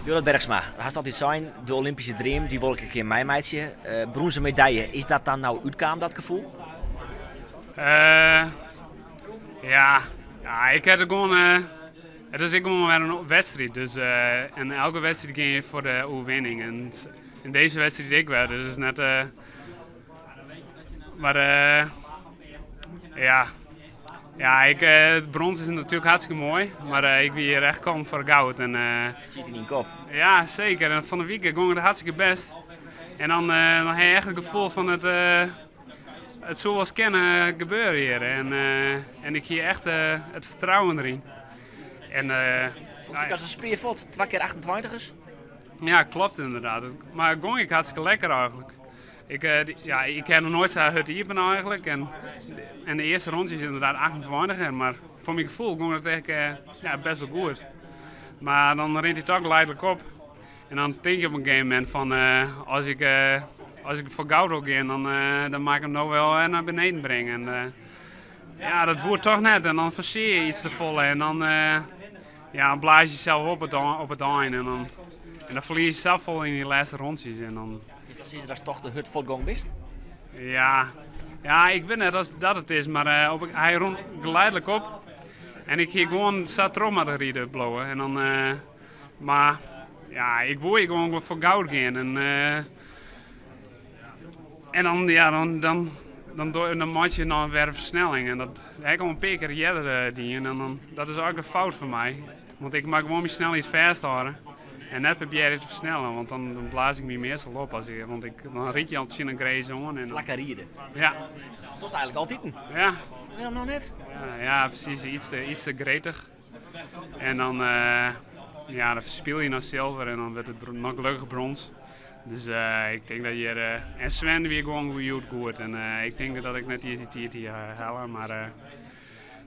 Jorrit Bergsma, hast altyd sein, de Olympyske dream, dy wol ik in kear meimeitsje. Brûnzen medalje, is dat dan no útkaam, dat gefoel? Ja, ja, ik ha it gewoan. It is ek gewoan wer in wedstriid. Dus, en elke wedstriid gean je foar de oerwinning. En yn dizze wedstriid ek wer. Dus is net. Mar ja. Ja, it brûns is natuerlik hartstikke moai, mar ik wie hjir echt kommen foar goud. En, it siet yn dyn kop. Ja, seker. En fan de wike gong it hartstikke bêst. En dan ha je echt it gefoel fan it soe wolris kinne gebeure hjir. En ik hie echt it fertrouwen deryn. En, Komt ek as in spear fuort, twa kear achtentweintigers? Ja, klopt ynderdaad. Mar it gong ek hartstikke lekker eigentlik. Ik, ja, ik ha noch noait sa hurd iepen eigentlik. En de earste rûntsje is ynderdaad 28, mar foar myn gefoel gong it ek, ja, bêst wol goed. Mar dan rint hy toch geleidelijk op. En dan tink je op in gegeven momint fan, as ik foar goud wol gean, dan moat ik him no wol nei beneden bringe. En ja, dat woe toch net. En dan forsearje je iets te folle en dan, ja, blaas je jesels op it ein. En dan ferlies je safolle yn dy lêste rûntsjes. En dan, Is dat sizze datst toch te hurd fuortgong bist? Ja, ik wit net oft dat it is, mar hy rûn geleidelijk op. En ik hie gewoan sa troch moatte riden bliuwe. En dan, mar ja, ik woe hjir gewoan foar goud gean. En dan, ja, dan meitsje je noch wer in fersnelling. En dat ha ik al in pear kear earder dien. En dan, dat is eigentlik in fout foar my. Want ik moat gewoan myn snelheid fêsthâlde. En net probearje te fersnellen, want dan blaas ik my meastal op. Want dan ryd je al tsjin in grins oan. En dan, Flakker ride. Ja. Dat dochst eigentlik altyd. Ja. Wêrom no net? Ja, presys. Iets te gretich. En dan, ja, dan ferspylje je noch silver en dan wurdt it noch gelokkich brûns. Dus ik tink dat hjir. En Sven wie gewoan goed. goed. En ik tink dat ik net iens dy tiid hjir helle. Mar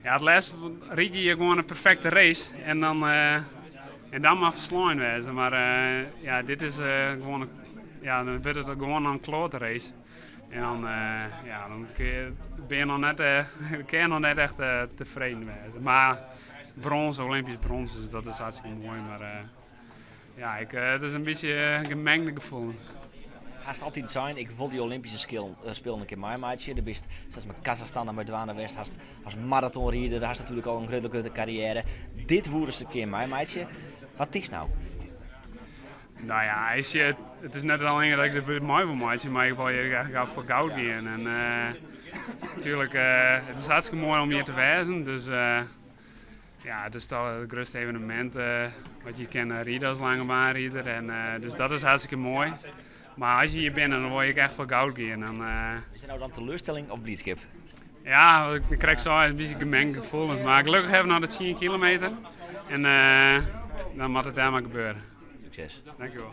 ja, it lêste ryd je hjir gewoan in perfekte race. En dan mar ferslein wêze. Mar ja, dit is gewoan. Ja, dan wurdt it gewoan in kloate race. En dan, ja, dan bin je noch net, kin je noch net echt tefreden wêze. Mar brûns, Olympysk brûns, dus dat is hartstikke moai. Mar ja, it is in bytsje gemingde gefoelens. Hast altyd sein, ik wol dy Olympyske Spelen in kear meimeitsje. Do bist sels mei Kazachstan mei dwaande west, hast as maratonrider, hast natuerlik al in grutte, grutte karriêre. Dit woest in kear meimeitsje. Wat tinkst no? Nou ja, it is net allinnich dat ik der mei wol meitsje, mar ik wol hjir eigentlik foar goud gean. En natuerlik, it is hartstikke moai om hjir te wêzen. Dus ja, it is toch it grutste evenemint wat je kinne ride as langebaanrider. En dus dat is hartstikke moai. Mar as je hjir binne, dan wol ik echt foar goud gean. En, Is it no dan teleurstelling of bliidskip? Ja, wat ik krekt sei, in bytsje gemingde gefoelens. Mar gelokkich ha we noch de 10 kilometer. En dan moat it dêr mar gebeure. Sukses. Dankjewol.